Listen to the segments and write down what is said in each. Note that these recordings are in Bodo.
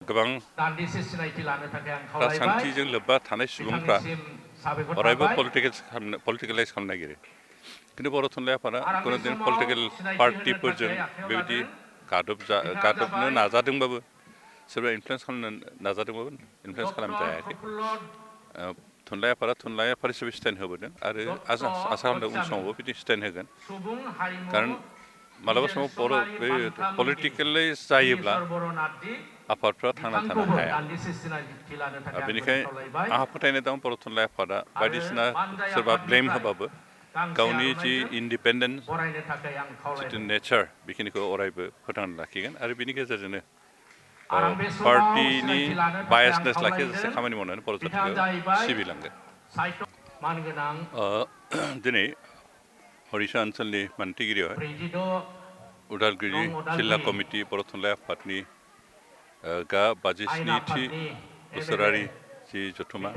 गोबां राजखान्थिजों लोब्बा थानाय सुबुंफ्रा अरायबो पलिटिकेलाइज खालामनो नागिरो खिन्थु बर' थुनलाइ आफादा कुनुदिन पलिटिकेल पार्टिफोरजों बेबायदि गादबनो नाजादोंबाबो सोरबा इनफ्लुयेन्स खालामनो नाजादोंबाबो इनफ्लुयेन्स खालामजायाखै। थुनलाइ आफादा थुनलाइ आफाद हिसाबै स्टेन्ड होबोदों आरो आसा खालामदों उन समावबो बिदि स्टेन्ड होगोन। खारन मालाबा समाव बर' बे पलिटिकेलाइज जायोब्ला आफादफ्रा थांना थानो हाया। बेनिखायनो आंहा फोथायनाय दं बर' थुनलाइ आफादा बायदिसिना सोरबा ब्लेम होबाबो गावनि जि इन्डिपेन्डेन्स जिथु नेचार बेखिनिखौ अरायबो फोथांना लाखिगोन आरो बिनि गेजेरजोंनो पार्टिनि बायासनेस लाखिजासे खामानि मावनानै बर' जाथिखौ सिबिलांगोन। दिनै हरिसा ओनसोलनि मानथिगिरियाव उदालगुरि जिल्ला कमिटि बर' थुनलाइ आफादनि 57थि बोसोरारि जि जथुमा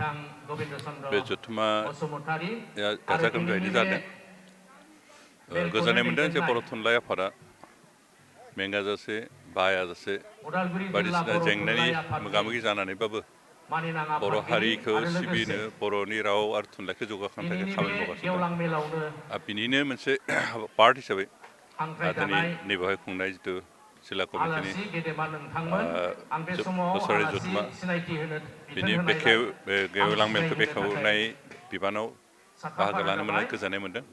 बे जथुमा गाजा गोमजायैनो जादों। गोजोननाय मोन्दों जे बर' थुनलाइ आफादा मेंगाजासे बायाजासे बायदिसिना जेंनानि मोगा मोगि जानानैबाबो बर' हारिखौ सिबिनो बर'नि राव आरो थुनलाइखौ जौगाखांनो थाखाय खामानि मावगासिनो दं। बिनिनो मोनसे पार्ट हिसाबै दिनै नैबेवहाय खुंनाय जिथु जिल्ला कमिटिनि बोसोरारि जथुमा बिनि गेवलां मेलखौ बेखेवनाय बिबानाव बाहागो लानो मोननानै गोजोननाय मोन्दों।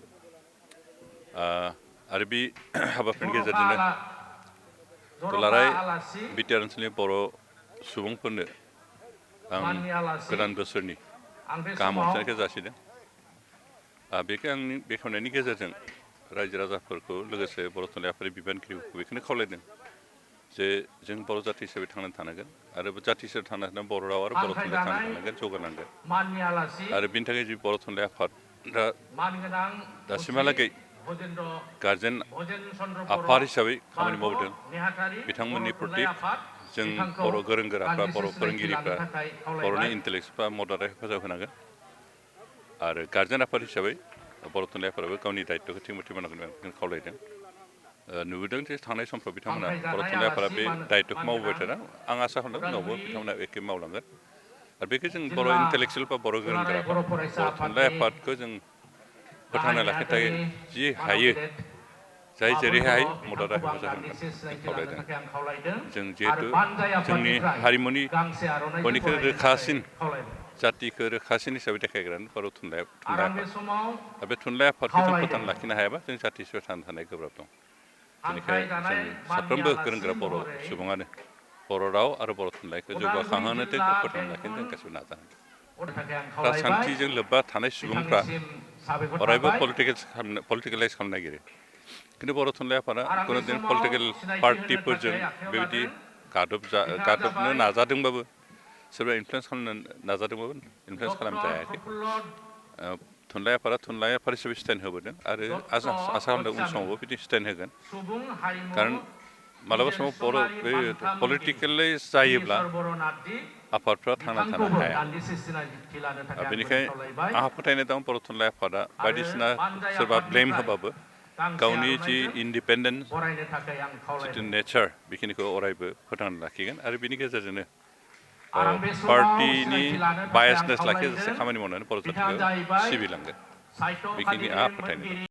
आरो बे हाबाफारिनि गेजेरजोंनो दुलाराय बिटिआर ओनसोलनि बर' सुबुंफोरनो आं गोदान बोसोरनि गाहाम हामलायनायखौ जासिदों। बेखौ आंनि बेखेवनायनि गेजेरजों रायजो राजाफोरखौ लोगोसे बर' थुनलाइ आफादनि बिबानगिरिफोरखौ बेखौनो खावलायदों जे जों बर' जाथि हिसाबै थांनानै थानांगोन आरो जाथि हिसाबै थांना थानानै बर' राव आरो बर' थुनलाइ थांना थानांगोन जौगानांगोन। आरो बिनि थाखाय जि बर' थुनलाइ आफादा दासिमहालागै गार्जेन आफाद हिसाबै खामानि मावदों बिथांमोननि प्रति जों बर' गोरों गोराफ्रा बर' फोरोंगिरिफ्रा बर'नि इन्टेलेक्टसफ्रा मदद हेफाजाब होनांगोन आरो गार्जेन आफाद हिसाबै बर' थुनलाइ आफादाबो गावनि दायित्वखौ थिग मथे मावनांगोन बेखौनो खावलायदों। नुबोदों जे थांनाय समफ्राव बिथांमोना बर' थुनलाइ आफादा बे दायित्वखौ मावबोबाय थादों। आं आसा खालामदों उनावबो बिथांमोना एखे मावलांगोन आरो बेखौ जों बर' इन्टेलेक्सुयेल बा बर' गोरों गोराफ्रा बर' थुनलाइ आफादखौ जों फोथांना लाखिनो थाखाय जि हायो जाय जेरैहाय मदद हेफाजाब होनांगोन खावलायदों। जों जिहेतु जोंनि हारिमुनि बयनिख्रुइ रोखासिन जातिखौ रोखासिन हिसाबै देखायग्रायानो बर' थुनलाइ आफाद। बे थुनलाइ आफादखौ जों फोथांना लाखिनो हायाबा जों जाथि हिसाबै थांना थानाय गोब्राब दं। बेनिखायनो जों साफ्रोमबो गोरों गोरा बर' सुबुङानो बर' राव आरो बर' थुनलाइखौ जौगाखांहोनो थाखाय फोथांना लाखिनो जों गासिबो नाजानांगोन। राजखान्थिजों लोब्बा थानाय सुबुंफ्रा अरायबो पलिटिकेलाइज खालामनो नागिरो खिन्थु बर' थुनलाइ आफादा कुनुदिन पलिटिकेल पार्टिफोरजों बेबायदि गादबनो नाजादोंबाबो सोरबा इनफ्लुयेन्स खालामनो नाजादोंबाबो इनफ्लुयेन्स खालामजायाखै। थुनलाइ आफादा थुनलाइ आफाद हिसाबै स्टेन्ड होबोदों आरो आसा खालामदों उन समावबो बिदि स्टेन्ड होगोन। खारन मालाबा समाव बर' बे पलिटिकेलाइज जायोब्ला आफादफ्रा थांना थानो हाया। बेनिखायनो आंहा फोथायनाय दं बर' थुनलाइ आफादा बायदिसिना सोरबा ब्लेम होबाबो गावनि जि इन्डिपेन्डेन्स जिथु नेचार बेखिनिखौ अरायबो फोथांना लाखिगोन आरो बिनि गेजेरजोंनो पार्टिनि बायासनेस लाखिजासे खामानि मावनानै बर' जाथिखौ सिबिलांगोन। बेखिनि आंहा फोथायनाय दं।